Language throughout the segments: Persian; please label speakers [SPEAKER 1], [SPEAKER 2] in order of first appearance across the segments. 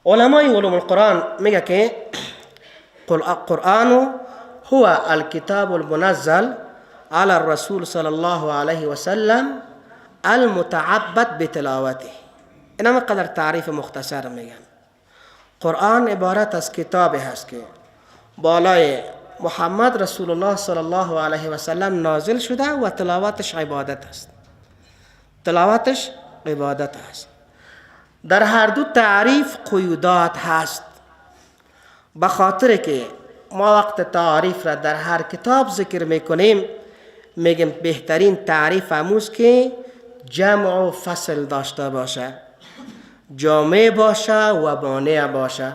[SPEAKER 1] علمای علوم القرآن میگه که قرآن هو الكتاب المنزل على الرسول صلى الله عليه وسلم المتعبد بتلاوته. اینا قدر تعریف مختصر میگن. قرآن عبارت از کتاب هست که بالای محمد رسول الله صلی الله علیه و سلم نازل شده و تلاوتش عبادت است. تلاوتش عبادت است. در هر دو تعریف قیودات هست، به خاطر که ما وقت تعریف را در هر کتاب ذکر میکنیم میگیم بهترین تعریف هموست که جمع و فصل داشته باشه، جامع باشه و مانع باشه،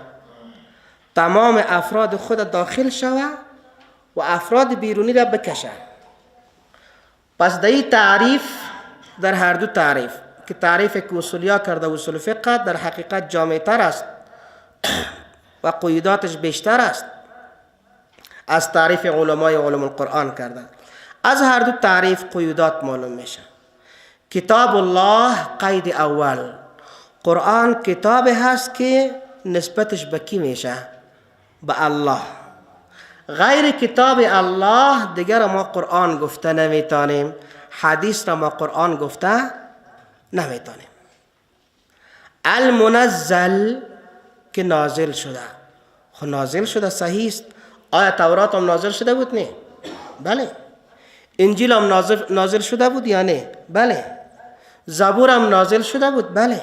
[SPEAKER 1] تمام افراد خود داخل شوه و افراد بیرونی را بکشه. پس در این تعریف، در هر دو تعریف که تعریف که اصولیا کرده اصول فقه در حقیقت جامع تر است و قیوداتش بیشتر است از تعریف علمای علوم القرآن کرده، از هر دو تعریف قیودات معلوم میشه. کتاب الله قید اول، قرآن کتاب هست که نسبتش به کی میشه؟ به الله. غیر کتاب الله دیگر ما قرآن گفته نمیتونیم، حدیث را ما قرآن گفته نمیتونیم. المنزل که نازل شده، خب نازل شده صحیح است. آیا تورات هم نازل شده بود؟ نه. بله. انجیل هم نازل شده بود یا نه؟ بله. زبور هم نازل شده بود؟ بله.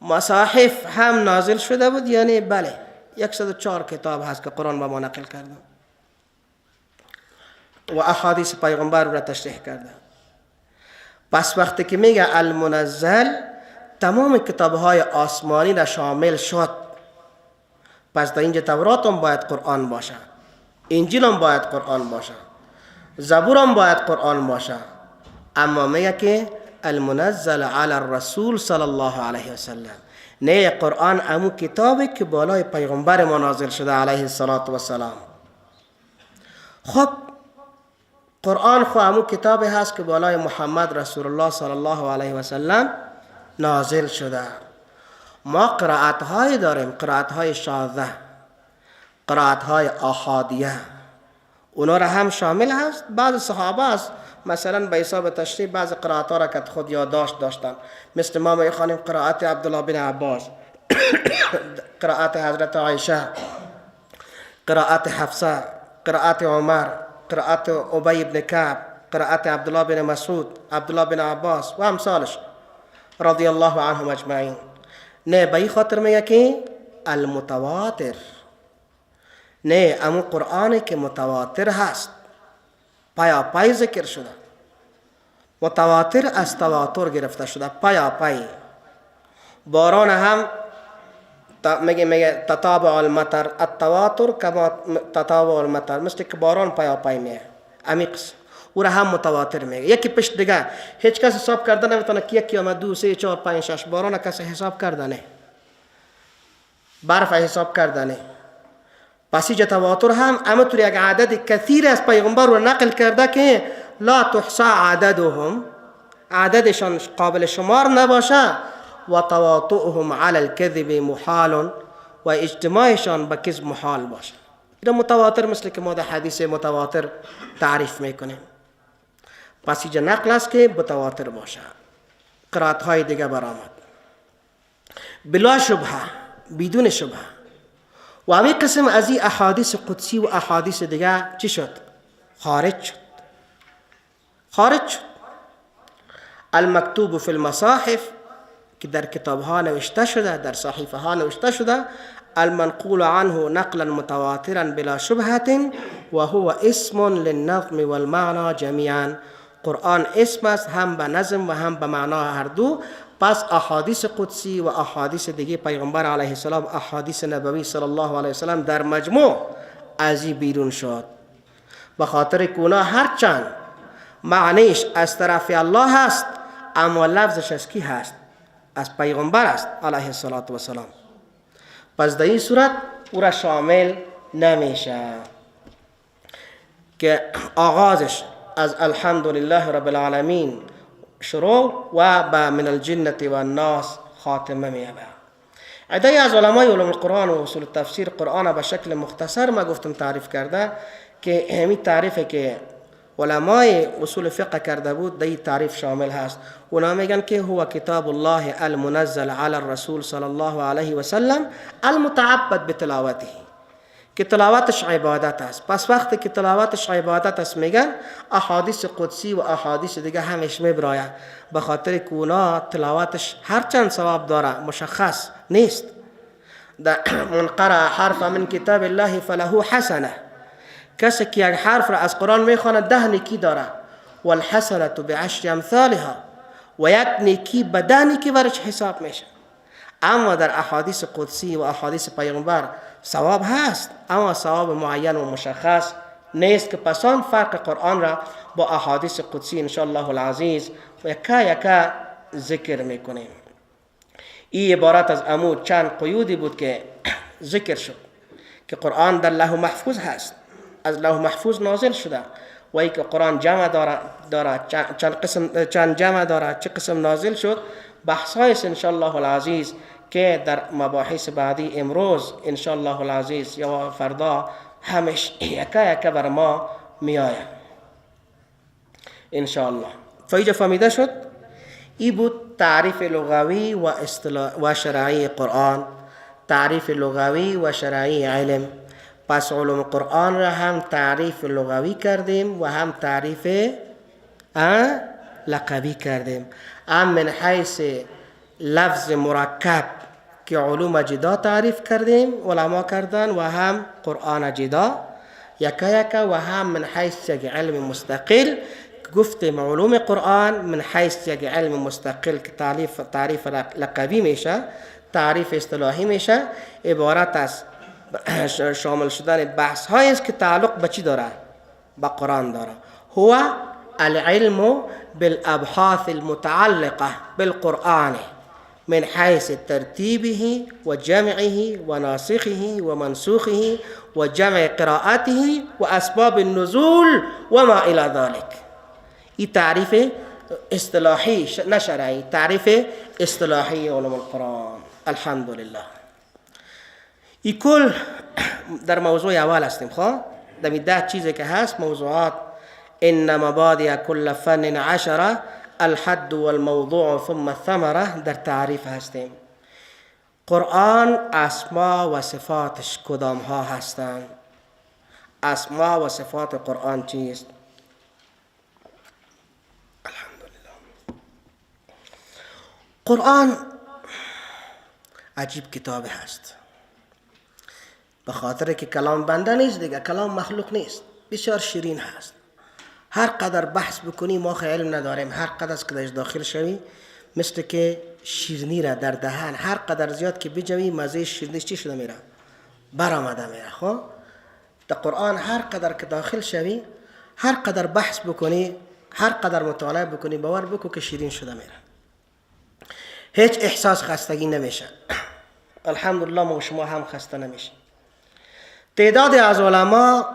[SPEAKER 1] مصاحف هم نازل شده بود یا نه؟ بله. 104 کتاب هست که قرآن به ما نقل کرده و احادیث پیغمبر را تشریح کرده. پس وقتی که میگه المنزل، تمام کتابهای آسمانی را شامل شد. پس در اینجا تورات هم باید قرآن باشه، انجیل هم باید قرآن باشه، زبور هم باید قرآن باشه. اما میگه که المنزل علی الرسول صلی الله علیه وسلم، نه قرآن امو کتابی که بالای پیغمبر ما نازل شده علیه الصلاة والسلام. خب قرآن خو امو کتابی هست که بالای محمد رسول الله صلی الله علیه وسلم نازل شده. ما قرائت های داریم، قرائت های شاذه، قرائت های احادیه، اونا را هم شامل هست. بعض صحابه است مثلا به حساب تشریح بعض قرائت ها را که خود یادداشت داشتن، مثل ما میخوانیم قرائت عبدالله بن عباس، قرائت حضرت عایشه، قرائت حفصه، قرائت عمر، قرائت ابی بن کعب، قرائت عبدالله بن مسعود، عبدالله بن عباس و امثالش رضی الله عنهم اجمعین. نه به این خاطر میگه که المتواتر، نه امو قرآنی که متواتر هست، پیا پای ذکر شده، متواتر از تواتر گرفته شده، پیا پای. باران هم میگه تتابع المطر، التواتر کما تتابع المطر، مثل که باران پیا پای میه، امی قسم او را هم متواتر میگه. یکی پشت دیگه، هیچ کس حساب کرده نمیتونه که یکی آمد 2 3 4 5 6، باران کسی حساب کرده نه، برف حساب کرده نه. پس اینجا تواتر هم اما طور یک عدد کثیر از پیغمبر رو نقل کرده که لا تحصى عددهم، عددشان قابل شمار نباشه، و تواطؤهم علی الكذب محال، و اجتماعشان به کذب محال باشه. این متواتر مثل که ما در حدیث متواتر تعریف میکنیم. پس اینجا نقل است که متواتر باشه. قرائت های دیگه برآمد بلا شبهه، بدون شبهه. و همین قسم از این احادیث قدسی و احادیث دیگه چی شد؟ خارج شد، خارج شد. المکتوب فی المصاحف که در کتاب ها نوشته شده، در صحیفه ها نوشته شده، المنقول عنه نقلا متواترا بلا شبهة و هو اسم للنظم والمعنى جمیعا. قرآن اسم است هم به نظم و هم به معنا هر دو. پس احادیث قدسی و احادیث دیگه پیغمبر علیه السلام، احادیث نبوی صلی الله علیه وسلم در مجموع از این بیرون شد. به خاطر کونا هرچند معنیش از طرف الله هست، اما لفظش از کی هست؟ از پیغمبر است علیه الصلاة والسلام. پس در این صورت او را شامل نمیشه که آغازش از الحمدلله رب العالمین شروع و به من الجنة و الناس خاتمه می‌یابد. عده‌ای از علمای علوم القرآن و اصول تفسیر قرآن به شکل مختصر ما گفتم تعریف کرده که همین تعریفی که علمای اصول فقه کرده بود در تعریف شامل هست. اونا میگن که هو کتاب الله المنزل علی الرسول صلی الله علیه و سلم المتعبد بتلاوته، که تلاوتش عبادت است. پس وقتی که تلاوتش عبادت است میگن احادیث قدسی و احادیث دیگه همش میبرایه، به خاطر که اونا تلاوتش هرچند ثواب داره مشخص نیست. من قرأ حرف من کتاب الله فله حسنه، کسی که یک حرف را از قرآن میخواند 10 نیکی داره، والحسنة بعشر امثالها، و یک نیکی به 10 نیکی برش حساب میشه. اما در احادیث قدسی و احادیث پیغمبر ثواب هست، اما ثواب معین و مشخص نیست که پسان فرق قرآن را با احادیث قدسی انشاءالله العزیز یکا یکا ذکر میکنیم. این عبارت از امو چند قیودی بود که ذکر شد که قرآن در لوح محفوظ هست، از لوح محفوظ نازل شده و ای که قرآن جمع داره چند قسم، چند جمع داره، چه قسم نازل شد، بحث های انشاءالله العزیز که در مباحث بعدی امروز انشاءالله العزیز یا فردا همش یکا یکا بر ما می آید انشاءالله. فایجا فهمیده شد. ای بود تعریف لغوی و اصطلاح و شرعی قرآن، تعریف لغوی و شرعی علم. پس علوم قرآن را هم تعریف لغوی کردیم و هم تعریف لقبی کردیم. هم من حیث لفظ مرکب که علوم جدا تعریف کردیم علما کردن، و هم قرآن جدا یکا یکا، و هم من حیث یک علم مستقل گفتیم علوم قرآن من حیث یک علم مستقل که تعریف لقبی میشه، تعریف اصطلاحی میشه، عبارت از شامل شدن بحث هایی است که تعلق به چی داره؟ به قرآن داره. هو العلم بالابحاث المتعلقه بالقرآن من حيث ترتيبه وجمعه وناسخه ومنسوخه وجمع قراءته وأسباب النزول وما إلى ذلك. این تعریف اصطلاحی نه شرعی، تعریف اصطلاحی علوم القرآن. الحمدلله. این کل در موضوع اول هستیم. خب در 10 چیزی که هست موضوعات، ان مبادئ كل فن 10 الحد والموضوع ثم الثمره، در تعریف هستیم. قرآن اسما و صفاتش کدام ها هستند؟ اسما و صفات قرآن چیست؟ الحمدلله. قرآن عجیب کتاب هست، به خاطر که کلام بنده نیست دیگه، کلام مخلوق نیست، بسیار شیرین هست. هر قدر بحث بکنی ما خیلی علم نداریم، هر قدر که درش داخل شوی مثل که شیرینی را در دهن هر قدر زیاد که بجوی مزه شیرینیش چی شده میره؟ برآمده میره. خب در قرآن هر قدر که داخل شوی، هر قدر بحث بکنی، هر قدر مطالعه بکنی، باور بکن که شیرین شده میره، هیچ احساس خستگی نمیشه. الحمدلله ما شما هم خسته نمیشه. تعداد از علما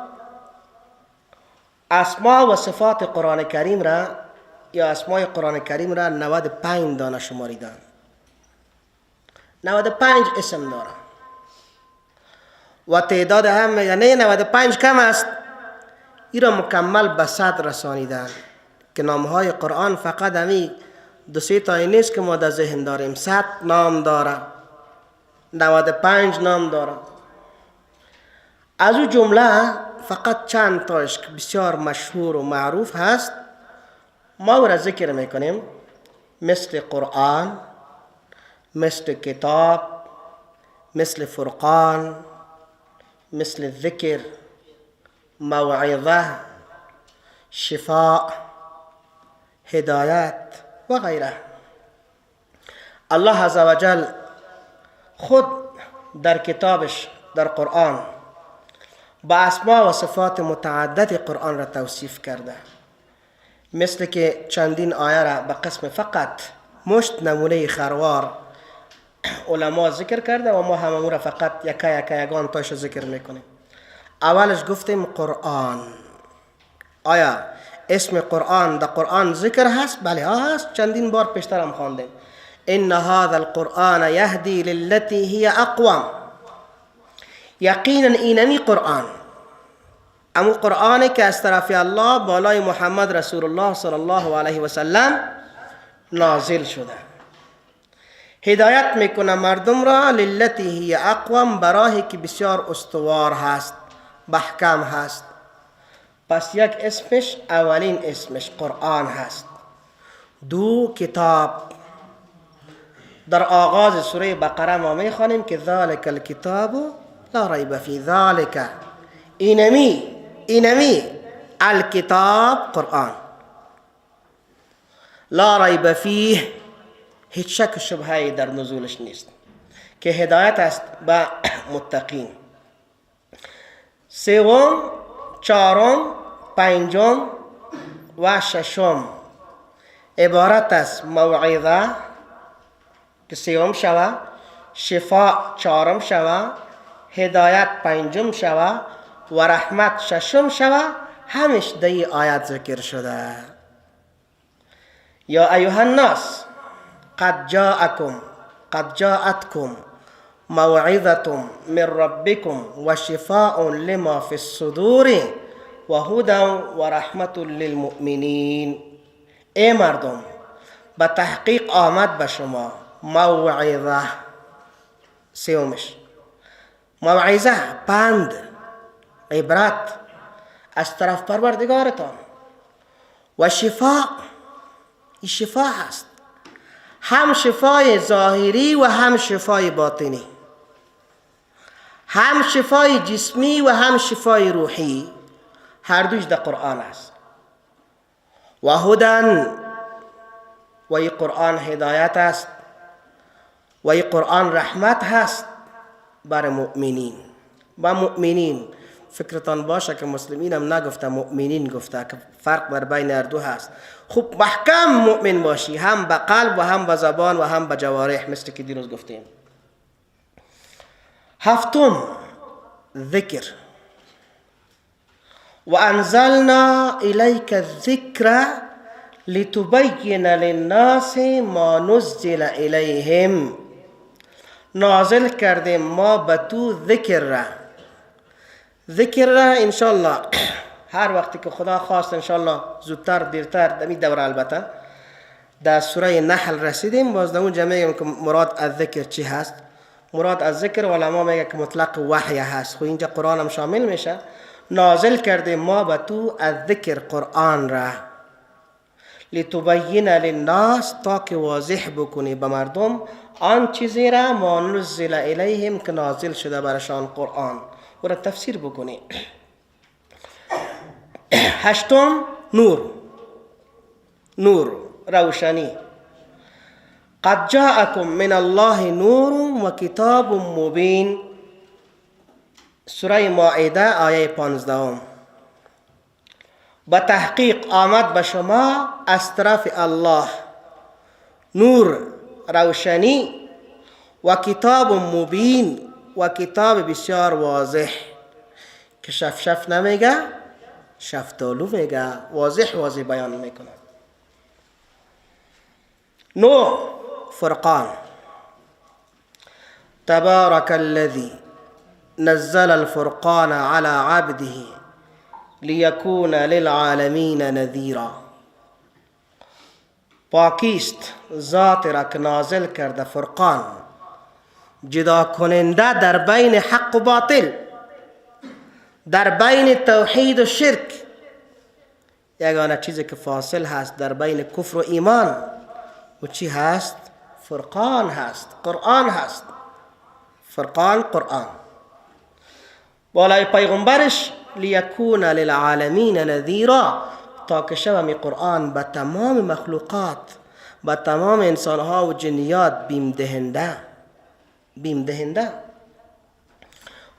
[SPEAKER 1] اسما و صفات قرآن کریم را یا اسمای قرآن کریم را 95 دانه شماریدن. 95 اسم داره و تعداد هم میگه نه 95 کم است، ای را مکمل به 100 رسانیدن که نامهای قرآن فقط همی 2-3 تایی نیست که ما در ذهن داریم، 100 نام داره، 95 نام داره. از او جمله فقط چند تاش که بسیار مشهور و معروف هست ما او را ذکر میکنیم، مثل قرآن، مثل کتاب، مثل فرقان، مثل ذکر، موعظه، شفاء، هدایت و غیره. الله عزوجل خود در کتابش در قرآن با اسما و صفات متعدد قرآن را توصیف کرده، مثل که چندین آیه را به قسم فقط مشت نمونه خروار علما ذکر کرده و ما هممون را فقط یکا یکا یگان تاش ذکر میکنیم. اولش گفتیم قرآن. آیا اسم قرآن در قرآن ذکر هست؟ بله ها هست، چندین بار پیشتر هم خواندیم. ان هذا القرآن یهدی للتی هی اقوم. یقینا اینمی قرآن، امو قرآنی که از طرف الله بالای محمد رسول الله صلی الله علیه و سلم نازل شده، هدایت میکنه مردم را للتی هی اقوم، براهی که بسیار استوار هست، محکم هست. پس یک اسمش، اولین اسمش قرآن هست. دو کتاب. در آغاز سوره بقره ما میخوانیم که ذالک الکتاب لا ریب فی ذالک، اینمی الکتاب قرآن، لا ریب فیه، هیچ شک و شبهه در نزولش نیست که هدایت است به متقین. سوم، چهارم، پنجم و ششم عبارت است موعظه که سوم شوه، شفا چهارم شوه، هدایت پنجم شوه و رحمت ششم شوه. همش در این آیت ذکر شده. یا ایها الناس قد جاءکم قد جاءتکم موعظة من ربکم و شفاء لما فی الصدور و هدى و رحمة للمؤمنین. ای مردم، به تحقیق آمد به شما موعظه. سومش موعظه، پند، عبرت از طرف پروردگارتان، و شفا، این شفا هست، هم شفای ظاهری و هم شفای باطنی، هم شفای جسمی و هم شفای روحی، هر دوش در قرآن است. و هدن، و این قرآن هدایت است و این قرآن رحمت هست بر مؤمنین. با مؤمنین فکرتان باشه که مسلمین هم نگفته، مؤمنین گفته که فرق بر بین هر دو هست. خوب محکم مؤمن باشی، هم به قلب و هم به زبان و هم به جوارح، مثل که دیروز گفتیم. هفتم ذکر. و انزلنا الیک الذکر لتبین للناس ما نزل الیهم. نازل کردیم ما به تو ذکر را. ذکر را انشالله هر وقتی که خدا خواست، انشالله زودتر دیرتر در این دوره، البته در سوره نحل رسیدیم، باز در اونجا میگم که مراد از ذکر چی هست. مراد از ذکر علما میگه که مطلق وحی هست، خب اینجا قرآن هم شامل میشه. نازل کردیم ما به تو از ذکر قرآن را لتبین للناس، تا که واضح بکنی به مردم آن چیزی را ما نزل الیهم که نازل شده برشان قرآن، او را تفسیر بکنی. هشتم نور، نور روشنی. قد جاءکم من الله نور و کتاب مبین. سوره مائده آیه 15. به تحقیق آمد به شما از طرف الله نور روشنی و کتاب مبین و کتاب بسیار واضح که شفشف نمیگه، شفتالو میگه، واضح واضح بیان میکنه. نو فرقان. تبارک الذی نزل الفرقان على عبده لیکون للعالمین نذیرا. پاکیست ذات را که نازل کرده فرقان، جدا کننده در بین حق و باطل، در بین توحید و شرک. یگانه چیزی که فاصل هست در بین کفر و ایمان و چی هست؟ فرقان هست، قرآن هست. فرقان قرآن. بالای پیغمبرش لیکون للعالمین نذیرا، تا که شوم قرآن به تمام مخلوقات، به تمام انسانها و جنیات بیم دهنده، بیم دهنده.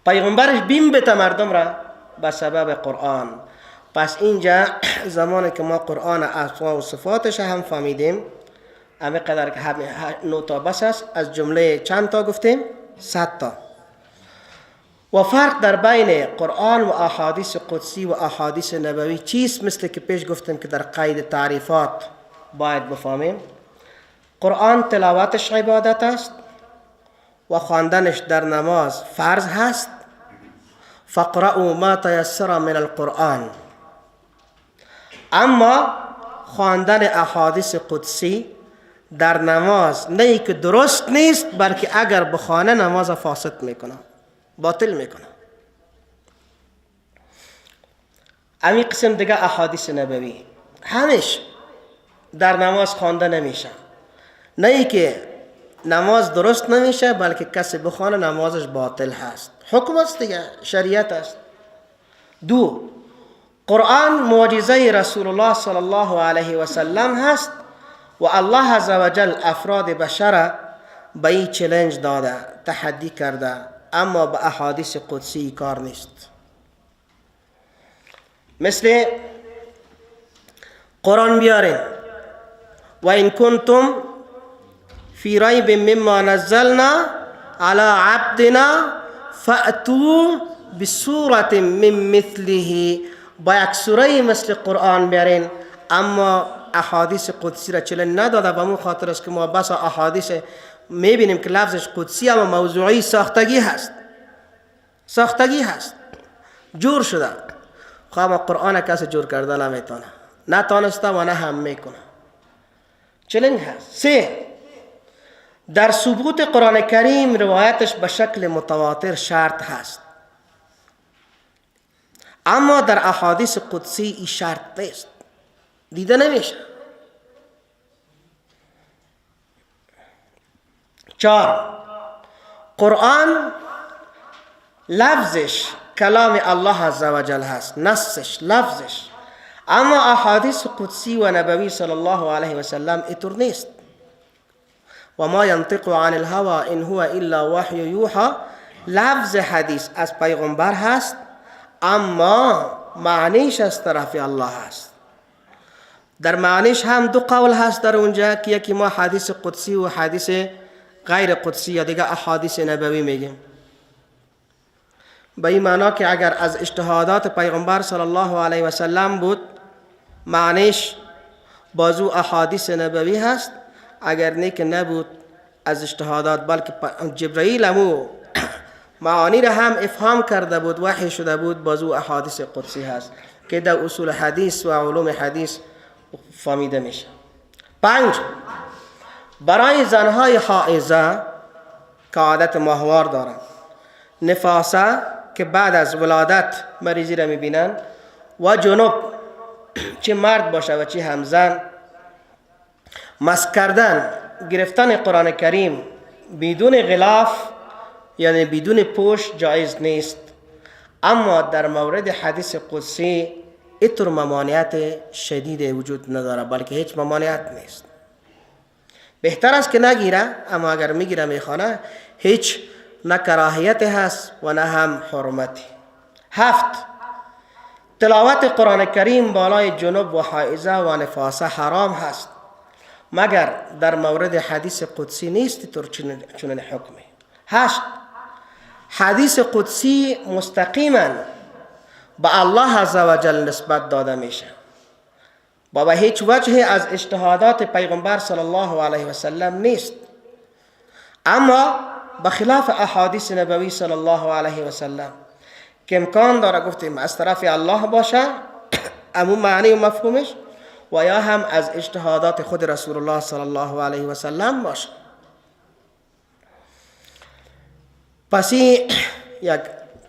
[SPEAKER 1] پیغمبرش بیم بته مردم را به سبب قرآن. پس اینجا زمانی که ما قرآن اسما و صفاتش هم فهمیدیم، همه قدر که هم 9 تا بس است، از جمله چند تا گفتیم؟ 100 تا. و فرق در بین قرآن و احادیث قدسی و احادیث نبوی چیست؟ مثل که پیش گفتیم که در قید تعریفات باید بفهمیم. قرآن تلاوتش عبادت است و خواندنش در نماز فرض هست. فاقرؤوا ما تیسر من القرآن. اما خواندن احادیث قدسی در نماز نه که درست نیست، بلکه اگر بخوانه نماز فاسد میکنه، باطل میکنه. امی قسم دیگه احادیث نبوی همش در نماز خوانده نمیشه، نه که نماز درست نمیشه، بلکه کسی بخوانه نمازش باطل هست. حکم است دیگه، شریعت است. دو، قرآن معجزه رسول الله صلی الله علیه و سلم هست و الله عزوجل افراد بشر به این چلنج داده، تحدی کرده، اما به احادیث قدسی کار نیست. مثل قرآن بیارین، و این کنتم فی ریب مما نزلنا علی عبدنا فأتوا بسورة من مثله. با یک سوره مثل قرآن بیارین، اما احادیث قدسی را چلن نداده. به مو خاطر است که ما بس احادیث میبینیم که لفظش قدسی اما موضوعی ساختگی هست، ساختگی هست، جور شده. خب اما قرآن کسی جور کرده نمیتونه، نتانسته و نه هم میکنه، چلنج هست. سه، در ثبوت قرآن کریم روایتش به شکل متواتر شرط هست، اما در احادیث قدسی این شرط نیست، دیده نمیشه. چهار، قرآن لفظش کلام الله عزوجل هست، نصش لفظش، اما احادیث قدسی و نبوی صلی الله علیه و سلم اینطور نیست. و ما ینطق عن الهوى ان هو الا وحی یوحى. لفظ حدیث از پیغمبر هست، اما معنیش از طرف الله هست. در معنیش هم دو قول هست در اونجا، که یکی ما حدیث قدسی و حدیث غیر قدسی یا دیگه احادیث نبوی میگیم، به این معنا که اگر از اجتهادات پیغمبر صلی الله علیه و سلم بود معنیش بازو احادیث نبوی هست، اگر نه که نبود از اجتهادات، بلکه جبرئیل امو معانی را هم افهام کرده بود، وحی شده بود، بازو احادیث قدسی هست که در اصول حدیث و علوم حدیث فهمیده میشه. پنج، برای زنهای حائضه که عادت ماهوار دارند، نفاسه که بعد از ولادت مریضی را میبینن، و جنوب چه مرد باشه و چه هم زن، مسک کردن، گرفتن قرآن کریم بدون غلاف یعنی بدون پوش جایز نیست. اما در مورد حدیث قدسی اینطور ممانعت شدید وجود نداره، بلکه هیچ ممانعت نیست. بهتر است که نگیره، اما اگر میگیره میخوانه هیچ نه کراهیت هست و نه هم حرمتی. هفت، تلاوت قرآن کریم بالای جنوب و حائضه و نفاسه حرام هست، مگر در مورد حدیث قدسی نیست طور چنین حکمی. هشت، حدیث قدسی مستقیما به الله عزوجل نسبت داده میشه، با به هیچ وجه از اجتهادات پیغمبر صلی الله علیه و سلم نیست، اما بخلاف احادیث نبوی صلی الله علیه و سلم که امکان داره گفتیم از طرف الله باشه امو معنی و مفهومش، و یا هم از اجتهادات خود رسول الله صلی الله علیه و سلم باشه. پس یک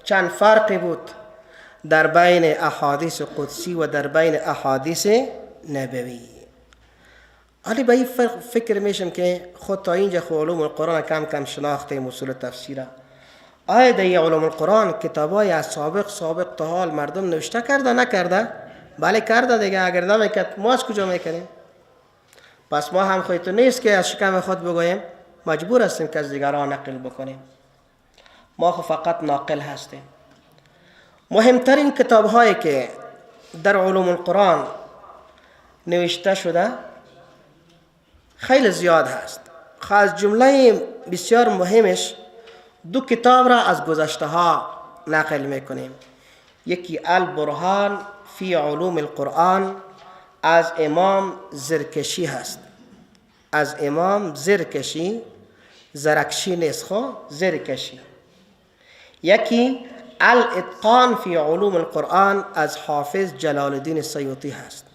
[SPEAKER 1] چند فرقی بود در بین احادیث قدسی و در بین احادیث نبوی. حالی به این فکر میشم که خود تا اینجا خو علوم القرآن کم کم شناختیم، اصول تفسیره. آیا در علوم القرآن کتابای از سابق تا حال مردم نوشته کرده نکرده؟ بله کرده دیگه، اگر نمیکرد ما از کجا میکردیم؟ پس ما هم خودتون نیست که از شکم خود بگوییم، مجبور هستیم که از دیگران نقل بکنیم. ما خو فقط ناقل هستیم. مهمترین کتاب هایی که در علوم القرآن نوشته شده خیلی زیاد هست. از جمله بسیار مهمش دو کتاب را از گذشته ها نقل میکنیم. یکی البرهان فی علوم القرآن از امام زرکشی هست، از امام زرکشی، زرکشی نیست خو، زرکشی. یکی الاتقان فی علوم القرآن از حافظ جلال الدین سیوطی هست.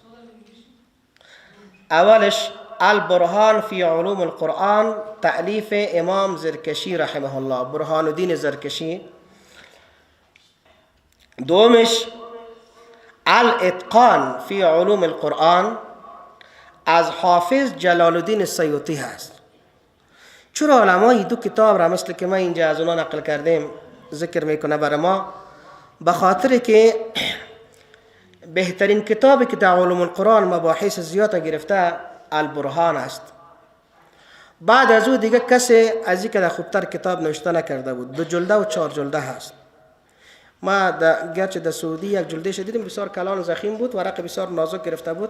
[SPEAKER 1] اولش البرهان فی علوم القرآن تألیف امام زرکشی رحمه الله، برهان الدین زرکشی. دومش الاتقان فی علوم القرآن از حافظ جلال الدین سیوطی هست. چرا علمای دو کتاب را مثل که ما اینجا از اونا نقل کردیم ذکر میکنه برای ما؟ به خاطر که بهترین کتابی که در علوم القرآن مباحث زیاد گرفته البرهان است. بعد از او دیگه کسی از این که خوبتر کتاب نوشته نکرده بود. 2 جلده و 4 جلده هست. ما گرچه در سعودی یک جلده دیدیم بسیار کلان ضخیم بود، ورق بسیار نازک گرفته بود.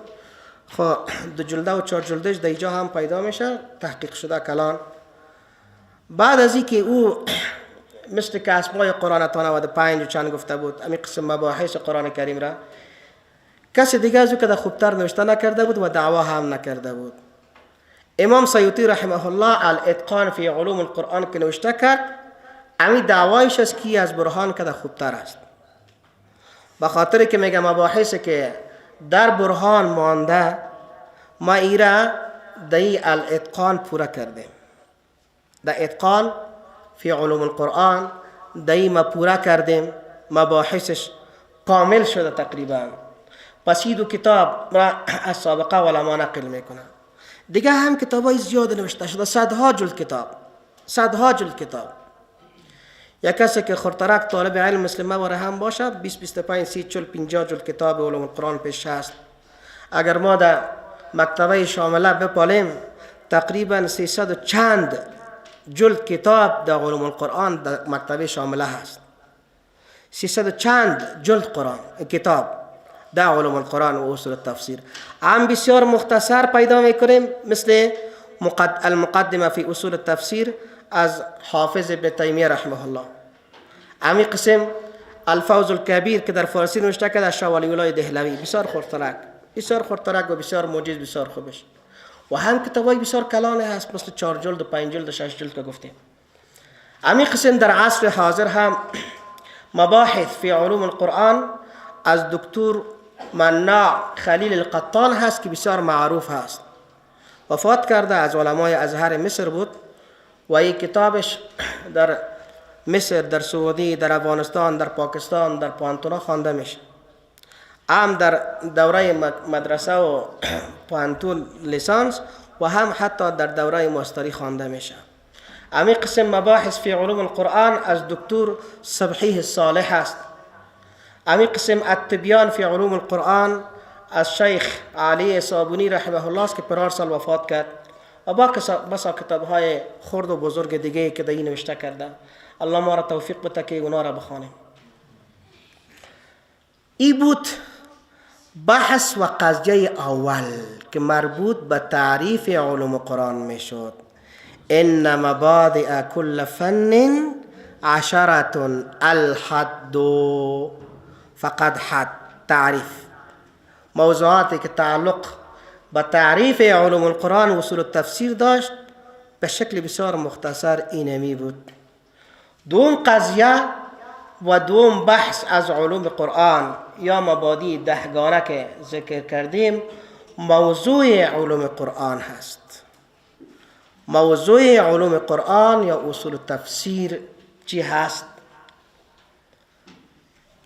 [SPEAKER 1] خب 2 جلده و 4 جلدهش در اینجا هم پیدا میشه، تحقیق شده کلان. بعد از اینکه او مثل که اسمای قرآن تا 95 و چند گفته بود، همین قسم مباحث قرآن کریم را کسی دیگه از او که خوبتر نوشته نکرده بود و دعوا هم نکرده بود. امام سیوطی رحمه الله الاتقان فی علوم القرآن که نوشته کرد، همین دعوایش است که از برهان که خوبتر است. به خاطر که میگه مباحث که در برهان مانده ما ایره در الاتقان پورا کردیم، در اتقان فی علوم القرآن در ما پورا کردیم، مباحثش کامل شده تقریبا. پس این دو کتاب را از سابقه علما نقل میکنه. دیگه هم کتاب های زیاد نوشته شده، صدها جلد کتاب، صدها جلد کتاب. یک کسی که خرترک طالب علم مثل ما واره هم باشد 20 25 30 40 50 جلد کتاب علوم القرآن پیش هست. اگر ما در مکتبه شامله بپالیم تقریبا 300 و چند جلد کتاب در علوم القرآن در مکتبه شامله هست. 300 و چند جلد قرآن کتاب در علوم القرآن و اصول التفسیر. هم بسیار مختصر پیدا میکنیم مثل المقدمه فی اصول التفسیر از حافظ ابن تیمیه رحمه الله. امی قسم الفوز الکبیر که در فارسی نوشته کرده از شاه ولی الله دهلوی، بسیار خردترک، بسیار خردترک و بسیار موجز، بسیار خوبش. و هم کتابای بسیار کلانه هست مثل 4 جلد و 5 جلد و 6 جلد که گفتیم. امی قسم در عصر حاضر هم مباحث فی علوم القرآن از دکتر مناع خلیل القطان هست که بسیار معروف هست، وفات کرده، از علمای ازهر مصر بود و این کتابش در مصر، در سعودی، در افغانستان، در پاکستان، در پوهنتونا خوانده میشه. هم در دوره مدرسه و پوهنتون لیسانس و هم حتی در دوره ماستری خوانده میشه. همین قسم مباحث فی علوم القرآن از دکتر صبحیه صالح است. همین قسم التبیان فی علوم القرآن از شیخ علی صابونی رحمه الله است که پرار سال وفات کرد و با بسا کتاب های خرد و بزرگ دیگه که در این نوشته کرده. الله ما را توفیق بده که اونا را بخوانیم. ای بود بحث و قضیه اول که مربوط به تعریف علوم قرآن می شد. ان مبادئ کل فن 10 الحد فقد حد. تعریف موضوعاتی که تعلق به تعریف علوم القرآن و اصول التفسیر داشت به شکل بسیار مختصر اینمی بود. دوم قضیه و دوم بحث از علوم قرآن یا مبادی دهگانه که ذکر کردیم موضوع علوم قرآن هست. موضوع علوم قرآن یا اصول تفسیر چی هست؟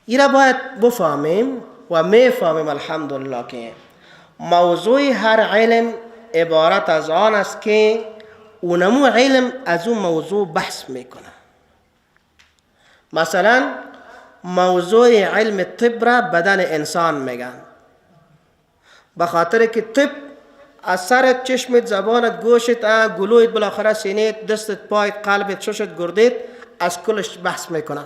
[SPEAKER 1] این را باید بفهمیم و میفهمیم الحمدلله که موضوع هر علم عبارت از آن است که اونمو علم از اون موضوع بحث میکنه. مثلا موضوع علم طب را بدن انسان میگن، به خاطر که طب از سرت، چشمت، زبانت، گوشت، گلویت، بالاخره سینه‌ت، دستت، پایت، قلبت، ششت، گردت، از کلش بحث میکنه.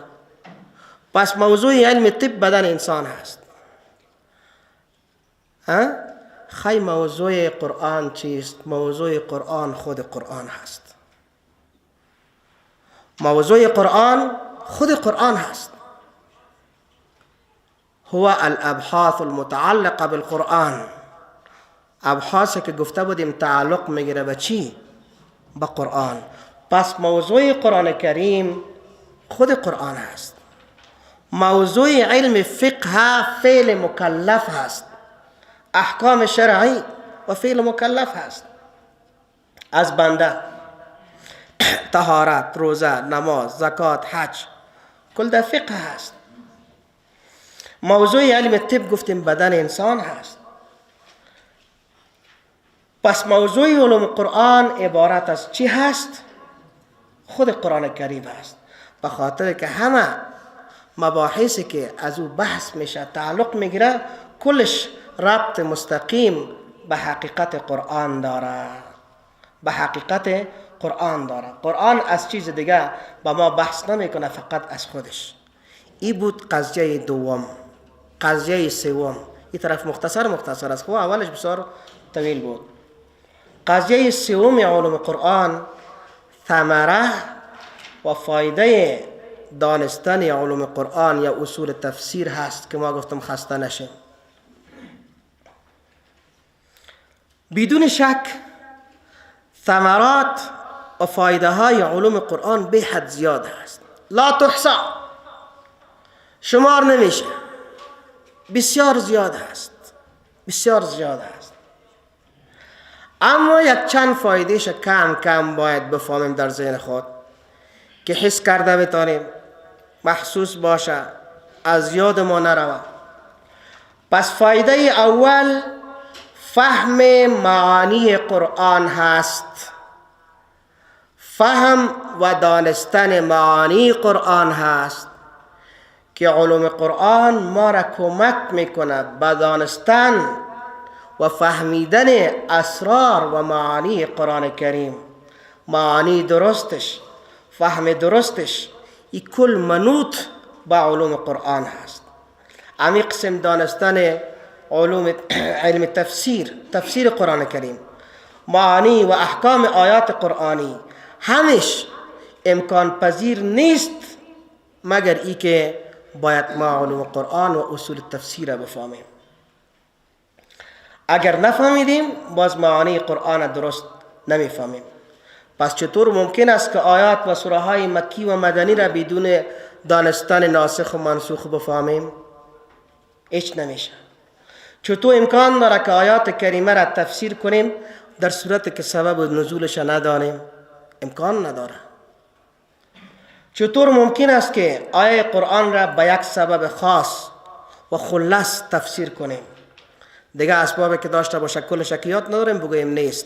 [SPEAKER 1] پس موضوع علم طب بدن انسان هست. خی موضوع قرآن چیست؟ موضوع قرآن خود قرآن هست. موضوع قرآن خود قرآن هست. هو الابحاث المتعلقه بالقرآن. ابحاث که گفته بودیم تعلق میگیره به چی؟ به قرآن. پس موضوع قرآن کریم خود قرآن هست. موضوع علم فقه فعل مکلف هست، احکام شرعی و فعل مکلف هست. از بنده طهارت، روزه، نماز، زکات، حج، کل در فقه هست. موضوع علم طب گفتیم بدن انسان هست. پس موضوع علوم قرآن عبارت از چی هست؟ خود قرآن کریم هست. به خاطر که همه مباحثی که از او بحث میشه تعلق میگیره، کلش ربط مستقیم به حقیقت قرآن داره، به حقیقت قرآن داره. قرآن از چیز دیگه با ما بحث نمیکنه، فقط از خودش. این بود قضیه دوم. قضیه سوم، این طرف مختصر مختصر است، خب اولش بسیار طویل بود. قضیه سوم علوم قرآن ثمره و فایده دانستن علوم قرآن یا اصول تفسیر هست که ما گفتم خسته نشیم. بدون شک ثمرات و فایده های علوم قرآن به حد زیاد هست، لا تحصا، شمار نمیشه، بسیار زیاد هست، بسیار زیاد هست. اما یک چند فایدهش کم کم باید بفهمیم در ذهن خود که حس کرده بتانیم، محسوس باشه، از یاد ما نروه. پس فایده اول فهم معانی قرآن هست. فهم و دانستن معانی قرآن هست که علوم قرآن ما را کمک میکنه به دانستن و فهمیدن اسرار و معانی قرآن کریم، معانی درستش، فهم درستش، این کل منوط به علوم قرآن هست. امی قسم دانستن علوم علم تفسیر، تفسیر قرآن کریم، معانی و احکام آیات قرآنی، همش امکان پذیر نیست مگر ای که باید ما علوم قرآن و اصول تفسیر بفهمیم. اگر نفهمیدیم باز معانی قرآن درست نمیفهمیم. پس چطور ممکن است که آیات و سوره های مکی و مدنی را بدون دانستن ناسخ و منسوخ بفهمیم؟ هیچ نمیشه. چطور امکان داره که آیات کریمه را تفسیر کنیم در صورت که سبب نزولش ندانیم؟ امکان نداره. چطور ممکن است که آیه قرآن را به یک سبب خاص و خلص تفسیر کنیم؟ دیگه اسبابی که داشته باشه کلش که یاد نداریم بگوییم نیست،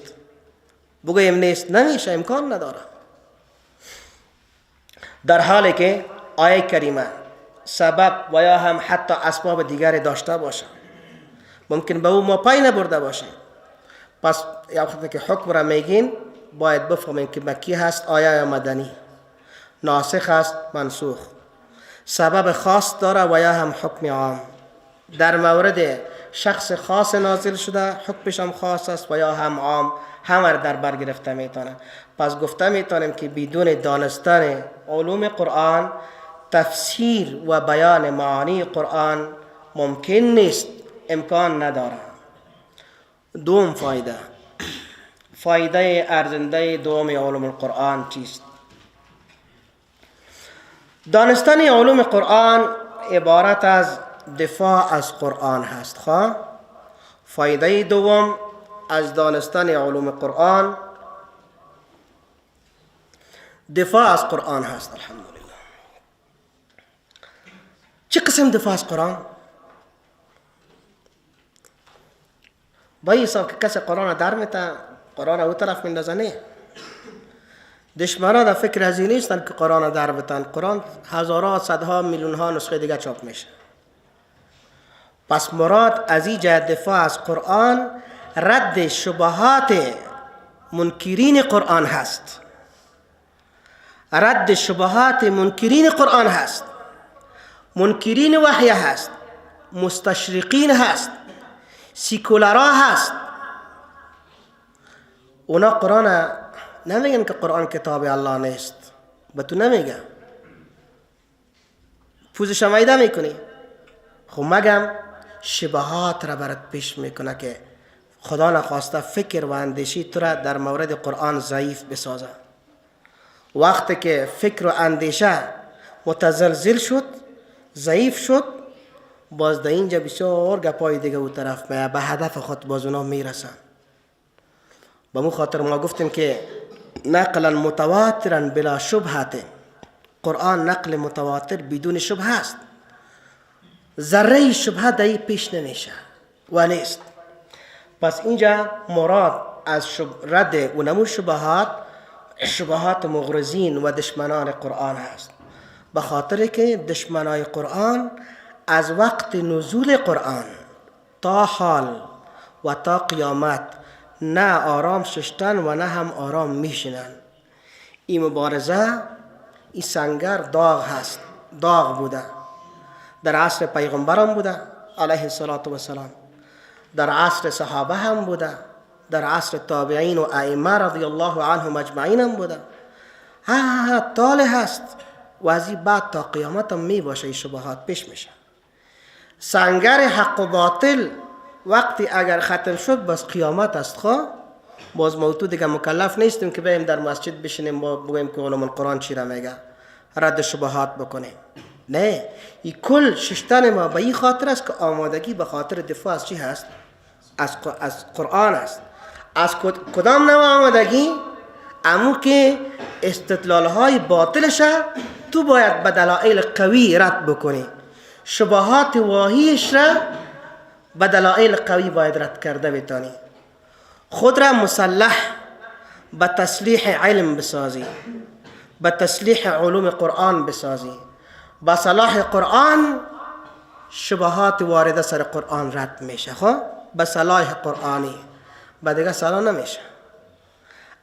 [SPEAKER 1] بگوییم نیست، نمیشه، امکان نداره. در حالی که آیه کریمه سبب و یا هم حتی اسباب دیگر داشته باشه، ممکن به او ما پای نبرده باشه. پس وقتی که حکم را میگین باید بفهمیم که مکی هست آیه یا مدنی، ناسخ هست منسوخ، سبب خاص داره و یا هم حکم عام. در مورد شخص خاص نازل شده حکمش هم خاص است و یا هم عام، همه را در بر گرفته میتونه. پس گفته میتونیم که بدون دانستن علوم قرآن تفسیر و بیان معانی قرآن ممکن نیست، امکان نداره. دوم فایده، فایده ارزنده دوم علوم القرآن چیست؟ دانستن علوم قرآن عبارت از دفاع از قرآن هست. خواه فایده دوم از دانستن علوم قرآن دفاع از قرآن هست. الحمدلله. چه قسم دفاع از قرآن؟ با این حساب که کسی قرآن در میته، قرآن او طرف میندازه، نه. دشمنان در فکر از این نیستن که قرآن در بتن. قرآن هزارها، صدها، میلیون ها نسخه دیگه چاپ میشه. پس مراد از این جهت دفاع از قرآن رد شبهات منکرین قرآن هست. رد شبهات منکرین قرآن هست، منکرین وحی هست، مستشرقین هست، سیکولارا هست. اونا قرآن نمیگن که قرآن کتاب الله نیست، به تو نمیگن، پوزش میده میکنی. خب مگم شبهات را برات پیش میکنه که خدا نخواسته فکر و اندیشه تو را در مورد قرآن ضعیف بسازه. وقتی که فکر و اندیشه متزلزل شد، ضعیف شد، باز در اینجا بسیار گپای دیگه او طرف میه، به هدف خود باز اونا میرسن. به مو خاطر ما گفتیم که نقلا متواترا بلا شبهت، قرآن نقل متواتر بدون شبهه است، ذره شبهه در این پیش نمیشه و نیست. پس اینجا مراد از رد و نمو شبهات، شبهات مغرضین و دشمنان قرآن هست، به خاطر که دشمنای قرآن از وقت نزول قرآن تا حال و تا قیامت نه آرام ششتن و نه هم آرام میشینن. این مبارزه، این سنگر داغ هست، داغ بوده، در عصر پیغمبرم بوده علیه الصلاة والسلام، در عصر صحابه هم بوده، در عصر تابعین و ائمه رضی الله عنهم اجمعین هم بوده، ها تاله هست و از این بعد تا قیامت هم می باشه. این شبهات پیش میشه. سنگر حق و باطل وقتی اگر ختم شد باز قیامت است. خواه باز ما تو دیگه مکلف نیستیم که بریم در مسجد بشینیم با بگوییم که علوم القرآن چی را میگه، رد شبهات بکنیم. نه، این کل ششتن ما به این خاطر است که آمادگی به خاطر دفاع از چی هست؟ از قرآن است. از کدام نوع آمادگی؟ امو که استدلال های باطلش تو باید به دلایل قوی رد بکنی، شبهات واهیش را به دلایل قوی باید رد کرده بتانی، خود را مسلح به تسلیح علم بسازی، به تسلیح علوم قرآن بسازی، با صلاح قرآن شبهات وارده سر قرآن رد میشه. خب به صلاح قرآنی، به دیگه صلاح نمیشه.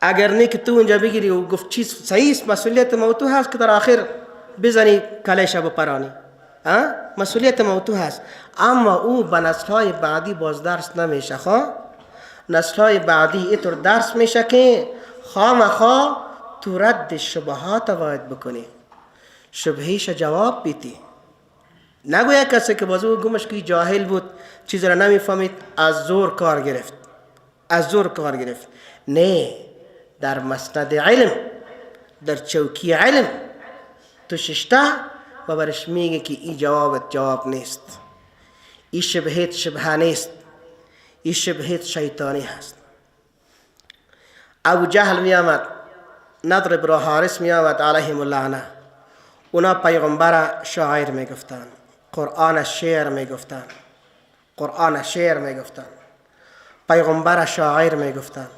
[SPEAKER 1] اگر نه که تو اونجا بگیری و گفت چیز صحیح است، مسئولیت موتو هست که در آخر بزنی کلیش بپرانی، مسئولیت موتو هست. اما او به نسل‌های بعدی باز درس نمیشه. خب نسل‌های بعدی اینطور درس میشه که خامخا تو رد شبهات باید بکنی، شبهیش جواب بیتی. نگویا کسی که بازو گمش که جاهل بود چیز را نمیفهمید از زور کار گرفت، از زور کار گرفت. نه، در مسند علم، در چوکی علم تو ششته و برش میگه که این جوابت جواب نیست، این شبهت شبهه نیست، این شبهت شیطانی هست. ابو جهل می آمد، نضر بن حارث می آمد علیهم اللعنه، اونا پیغمبر شاعر می گفتن، قرآن شعر می گفتن، قرآن شعر می گفتن، پیغمبر شاعر می گفتن،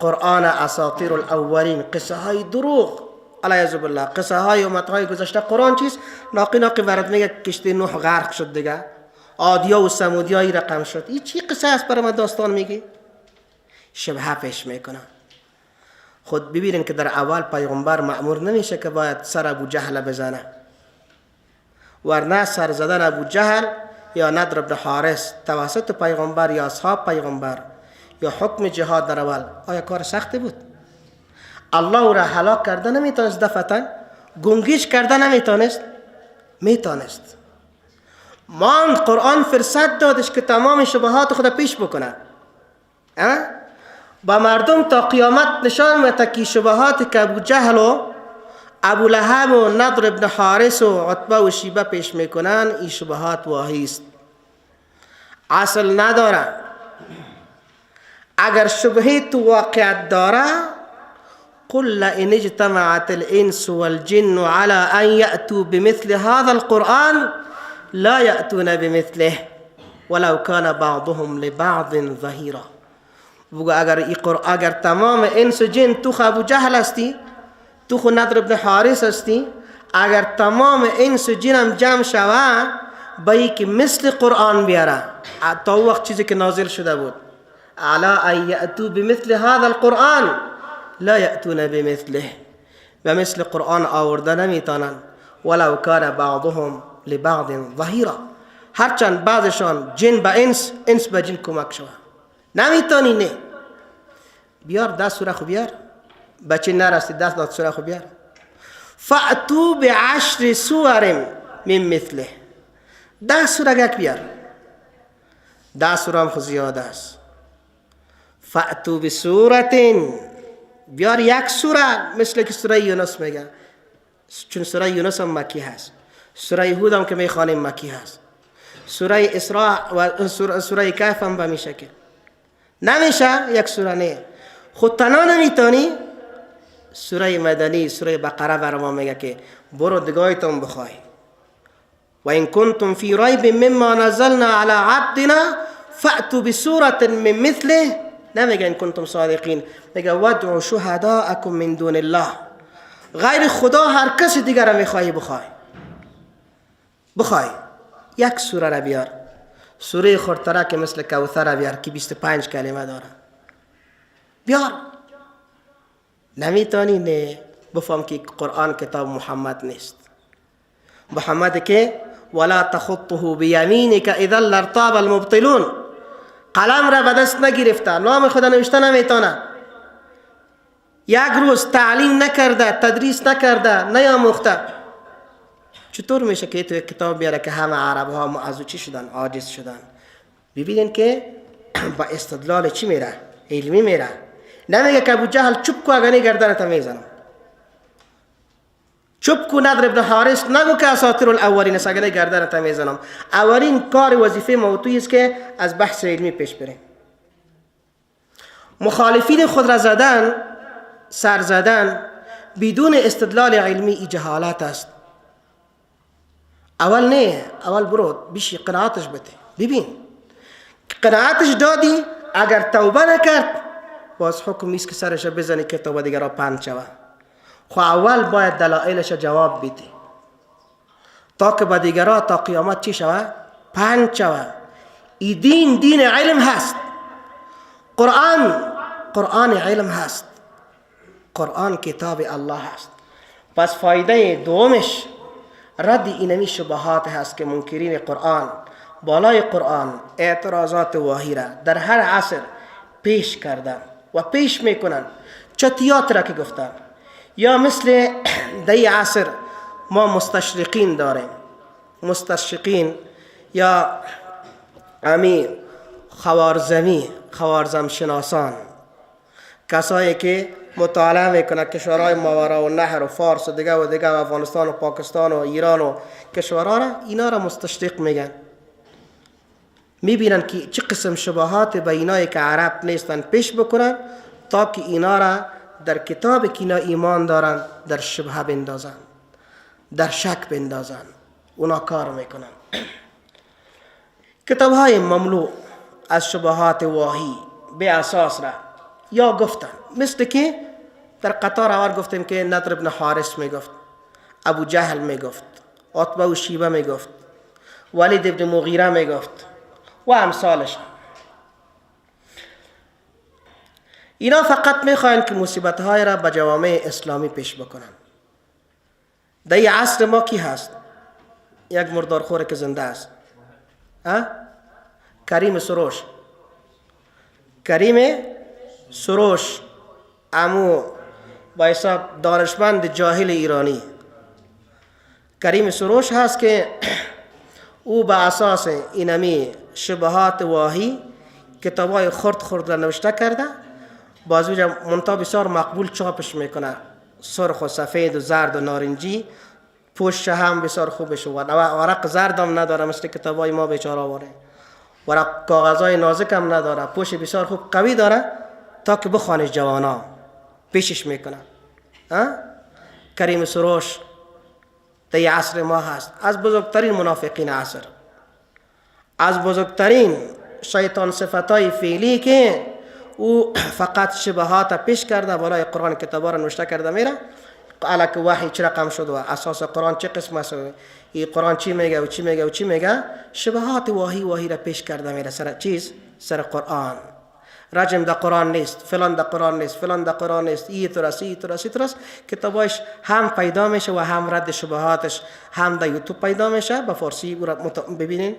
[SPEAKER 1] قرآن اساطیر الاولین، قصه های دروغ علیه بالله، قصه های امت های گذشته. قرآن چیست؟ ناقی ناقی ورد میگه کشتی نوح غرق شد دیگه، عادیا و ثمودیا ای رقم شد. این چی قصه است برای من داستان میگی؟ شبهه پیش میکنه. خود ببینین که در اول پیغمبر مأمور نمیشه که باید سر ابو جهل بزنه، ورنه سر زدن ابو جهل یا نضر بن حارث توسط پیغمبر یا اصحاب پیغمبر یا حکم جهاد در اول آیا کار سختی بود؟ الله او را هلاک کرده نمیتونست، دفعتا گنگیش کرده نمیتونست، میتونست. ماند قرآن فرصت دادش که تمام شبهات خود پیش بکنه، با مردم تا قیامت نشان میده که شبهات که ابو جهل و ابو لهب و نضر ابن حارث و عتبه و شیبه پیش میکنن، این شبهات واهی است، اصل نداره. اگر شبهه تو واقعیت داره، قل لئن اجتمعت الانس والجن على ان یأتوا بمثل هذا القرآن لا یأتون بمثله ولو كان بعضهم لبعض ظهیرا. بگو اگر تمام انس و جن، تو خو ابو جهل هستی، تو خو نضر ابن حارث هستی، اگر تمام انس و جن هم جمع شوه به که مثل قرآن بیاره، تا وقت چیزی که نازل شده بود، علی ان یأتوا بمثل هذا القرآن لا یأتون بمثله، و مثل قرآن آورده نمیتونن، ولو کان بعضهم لبعض ظهیرا، هرچند بعضشان جن به انس، انس به جن کمک شوه نمیتونی. نه بیار 10 سوره خو بیار، بچه نرستی 10 سوره خو بیار. فأتوا بعشر سور من مثله، 10 سوره یک بیار، 10 سوره هم خو زیاده است. فأتوا بسورة، بیار یک سوره مثل که سوره یونس میگه، چون سوره یونس هم مکی هست، سوره هود هم که میخوانیم مکی هست، سوره اسراء و سوره کهف هم به می شکل. نمیشه یک سوره، نه خود تنها نمیتونی. سوره مدنی، سوره بقره بر ما میگه که برو دگایتون بخوای. و این کنتم فی ریب مما نزلنا علی عبدنا فأتوا بسورة من مثله. نمیگه این کنتم صادقین، میگه وادعوا شهداءکم من دون الله. غیر خدا هر کسی دیگر را میخوای بخوای، بخوای یک سوره را بیار، سوره خردتره که مثل کوثر را بیار که 25 کلمه داره، بیار. نمیتونی، نه. بفهم که قرآن کتاب محمد نیست. محمد که ولا تخطه بیمینک اذا لارتاب المبطلون، قلم را به دست نگرفته، نام خدا نوشته نمیتونه، یک روز تعلیم نکرده، تدریس نکرده، نیاموخته، چطور میشه که تو یک کتاب بیاره که همه عرب ها از چی شدن؟ عاجز شدن. ببینین که با استدلال چی میره؟ علمی میره. نمیگه که ابو جهل چوب کو اگه گردنت میزنم، چوب کو نضر ابن حارث نگو که اساطیر الاولین است اگه گردنت میزنم. اولین کار وظیفه موضوعی است که از بحث علمی پیش بریم. مخالفین خود را زدن، سر زدن بدون استدلال علمی ای جهالت است. اول نه، اول برو بیشی قناعتش بده، ببین قناعتش دادی، اگر توبه نکرد باز حکم نیست که سرش بزنی که توبه دیگر را پند شوه. خو اول باید دلایلش جواب بده تا که با دیگرها تا قیامت چی شوه؟ پند شوه. ای دین دین علم هست، قرآن قرآن علم هست، قرآن کتاب الله هست. پس فایده دومش رد اینمی شبهات هست که منکرین قرآن بالای قرآن اعتراضات واهی را در هر عصر پیش کردن و پیش میکنن. چه تئاتر که گفتن، یا مثل در عصر ما مستشرقین داریم، مستشرقین یا امی خوارزمی، خوارزم شناسان، کسایی که مطالعه میکنه کشورهای ماورا و نهر و فارس و دیگه و دیگه و افغانستان و پاکستان و ایران و کشورها را، اینا را مستشرق میگن. میبینن که چه قسم شبهات به اینایی که عرب نیستن پیش بکنن تا که اینا را در کتاب که اینا ایمان دارن در شبهه بندازن، در شک بندازن. اونا کار میکنن. کتاب های مملو از شبهات واهی به اساس را یا گفتن، مثل که در قطار اول گفتیم که نضر ابن حارث میگفت، ابو جهل میگفت، عتبه و شیبه میگفت، ولید ابن مغیره میگفت و امثالش. اینا فقط میخواین که مصیبت های را به جوامع اسلامی پیش بکنن. در این عصر ما کی هست؟ یک مردارخور که زنده است، کریم سروش. کریم سروش امو با حساب دانشمند جاهل ایرانی کریم سروش هست که او به اساس اینمی شبهات واهی کتابای خرد خرد را نوشته کرده، بازوج منتها بسیار مقبول چاپش میکنه، سرخ و سفید و زرد و نارنجی، پشت هم بسیار خوبش و ورق زرد هم نداره مثل کتابای ما بیچاره واره، ورق کاغذهای نازک هم نداره، پشت بسیار خوب قوی داره تا که بخوانش جوانا پیشش میکنه. کریم سروش در عصر ما هست، از بزرگترین منافقین عصر، از بزرگترین شیطان صفتای فعلی که او فقط شبهات پیش کرده بالای قرآن کتابا را نوشته کرده میره، الک وحی چه رقم شد و اساس قرآن چه قسم است، این قرآن چی میگه و چی میگه و چی میگه، شبهات واهی را پیش کرده میره سر چیز، سر قرآن. رجم در قرآن نیست، فلان در قرآن نیست، فلان در قرآن نیست، ای ترس ای ترس ای ترس. کتاباش هم پیدا میشه و هم رد شبهاتش هم در یوتیوب پیدا میشه، به فارسی ببینین،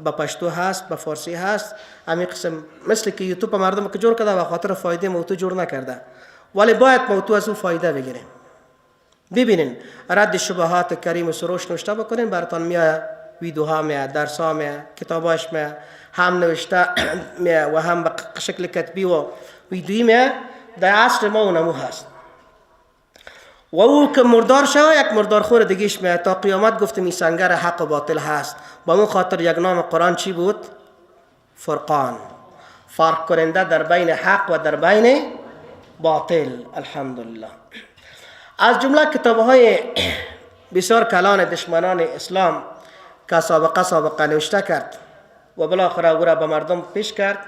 [SPEAKER 1] به پشتو هست، به فارسی هست. همین قسم مثل که یوتیوب مردم که جور کرده و خاطر فایده موضوع جور نکرده، ولی باید موضوع از اون فایده بگیریم. ببینین رد شبهات کریم سروش نوشته بکنین براتون میآید. ویدیوها میه، درس ها میه، کتاباش میه، هم نوشته میه و هم به شکل کتبی و ویدیویی میه. در عصر ما اونمو هست و او که مردار شوه یک مردار خور دیگهش میه تا قیامت. گفتم این سنگر حق و باطل هست. با اون خاطر یک نام قرآن چی بود؟ فرقان، فرق کننده در بین حق و در بین باطل. الحمدلله. از جمله کتاب‌های بسیار کلان دشمنان اسلام که سابقه نوشته کرد و بالاخره او را به مردم پیش کرد،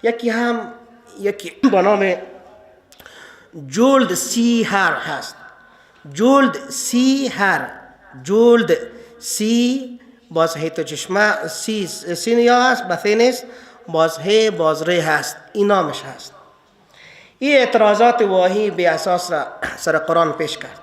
[SPEAKER 1] یکی به نام جولد سی هر هست. جولد سی هر، جولد سی باز هی تو چشمه سی سین یا هست بثی نیست، باز هی باز ری هست، این نامش هست. این اعتراضات واهی بی اساس را سر قرآن پیش کرد.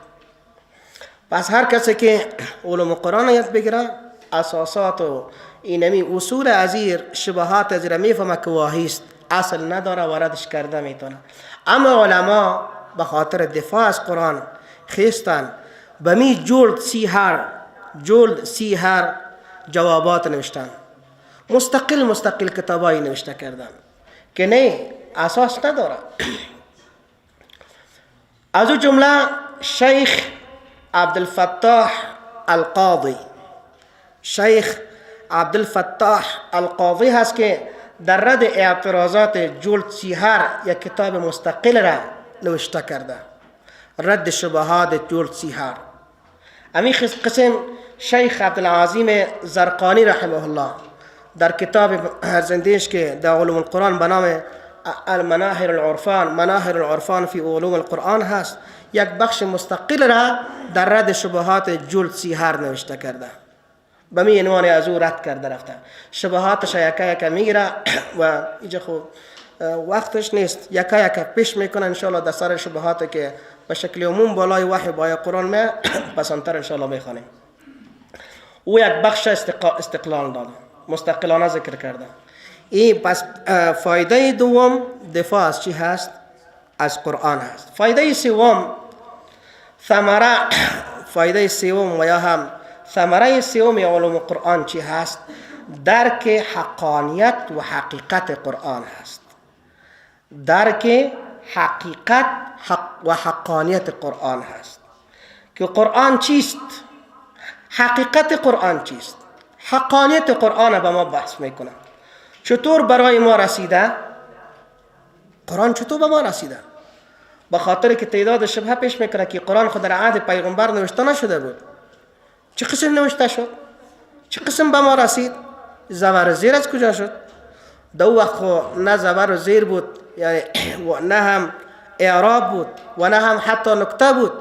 [SPEAKER 1] پس هر کسی که علوم قرآن یاد بگیره، اساسات و اینمی اصول ازیر شبهات ازیر میفهمه که واهی است، اصل نداره و ردش کرده میتونه. اما علما به خاطر دفاع از قرآن خیستن به می جولد سی هر جوابات نوشتن، مستقل کتابایی نوشته کردن که نه اساس نداره. از او جمله شیخ عبدالفتاح القاضی، شیخ عبدالفتاح القاضی هست که در رد اعتراضات جولد سی هر یک کتاب مستقل را نوشته کرده، رد شبهات جولد سی هر. امی قسم شیخ عبدالعظیم زرقانی رحمه الله در کتاب زندیش که در علوم القرآن به نام المناهر العرفان، مناهر العرفان فی علوم القرآن هست، یک بخش مستقل را در رد شبهات جولد سی هر نوشته کرده. به می عنوان از او رد کرده رفته، شبهاتش یکا یکا میگیره و اینجا خب وقتش نیست، یکا یکا پیش میکنه انشالله در سر شبهات که به شکل عموم بالای وحی با قرآن می پسندتر انشالله میخوانیم. او یک بخش استقلال داده، مستقلانه ذکر کرده. این پس فایده دوم دفاع از چی هست؟ از قرآن هست. فایده سوم ثمره، فایده سوم و یا هم ثمره سوم علوم قرآن چی هست؟ درک حقانیت و حقیقت قرآن هست. درک حقیقت و حقانیت قرآن هست که قرآن چیست، حقیقت قرآن چیست، حقانیت قرآن به ما بحث میکنه. چطور برای ما رسیده؟ قرآن چطور به ما رسیده؟ به خاطر که تعداد شبهه پیش میکنه که قرآن خود در عهد پیغمبر نوشته نشده بود. چه قسم نوشته شد؟ چه قسم به ما رسید؟ زبر و زیر از کجا شد؟ در وقت خو نه زبر و زیر بود، یعنی نه هم اعراب بود و نه هم حتی نکته بود.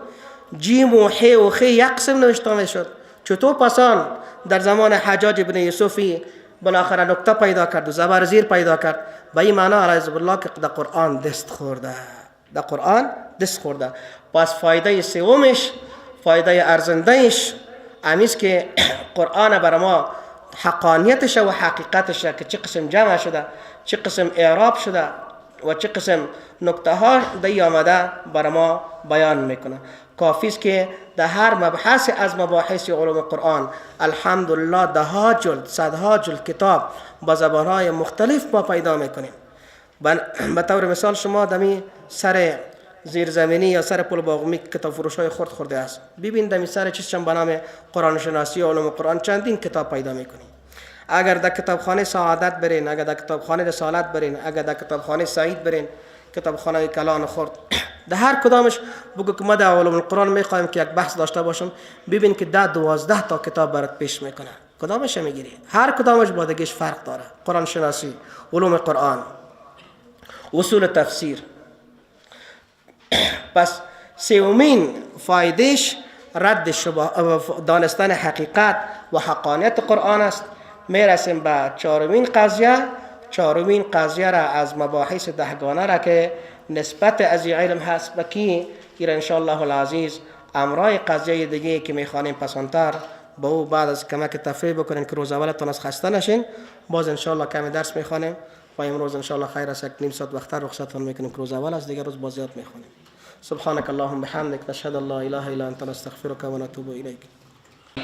[SPEAKER 1] جیم و حی و خی یک قسم نوشته میشد. چطور پسان در زمان حجاج ابن یوسفی بالاخره نکته پیدا کرد و زبر زیر پیدا کرد؟ به این معنا علیه بالله که در قرآن دست خورده، در قرآن دست خورده. پس فایده سومش، فایده ارزندهش امیست که قرآن بر ما حقانیتش و حقیقتش که چه قسم جمع شده، چه قسم اعراب شده و چه قسم نکته ها دی آمده بر ما بیان میکنه. کافی است که در هر مبحث از مباحث علوم قرآن الحمدلله ده ها جلد، صدها جلد کتاب با زبانهای مختلف ما پیدا میکنیم. به طور مثال شما دمی سر زیرزمینی یا سر پل باغمی کتاب فروش های خرد خورده است، ببین دمی سر چیز به نام قرآن شناسی و علوم قرآن چندین کتاب پیدا میکنیم. اگر در کتابخانه سعادت برین، اگر در کتابخانه رسالت برین، اگر در کتابخانه سعید برین، کتابخانه کلان خرد، در هر کدامش بگو که ما در علوم القرآن میخوایم که یک بحث داشته باشم، ببین که 10 12 تا کتاب برات پیش میکنه. کدامش میگیری؟ هر کدامش با دیگهش فرق داره. قرآن شناسی، علوم قرآن، اصول تفسیر. پس سومین فایدهش رد دانستن حقیقت و حقانیت قرآن است. میرسیم به چهارمین قضیه. چهارمین قضیه را از مباحث دهگانه را که نسبت از علم هست به کی ایران انشاءالله العزیز امرای قضیه دیگه که میخوانیم پسانتر با او بعد از کمک تفریح بکنین که روز اولتون از خسته نشین، باز انشاءالله کمی درس میخوانیم و امروز انشاءالله خیر است یک نیم ساعت وقت رخصتون میکنیم که روز اول است، دیگه روز باز زیاد میخوانیم. سبحانك اللهم بحمدك نشهد ان لا اله الا انت نستغفرك ونتوب اليك.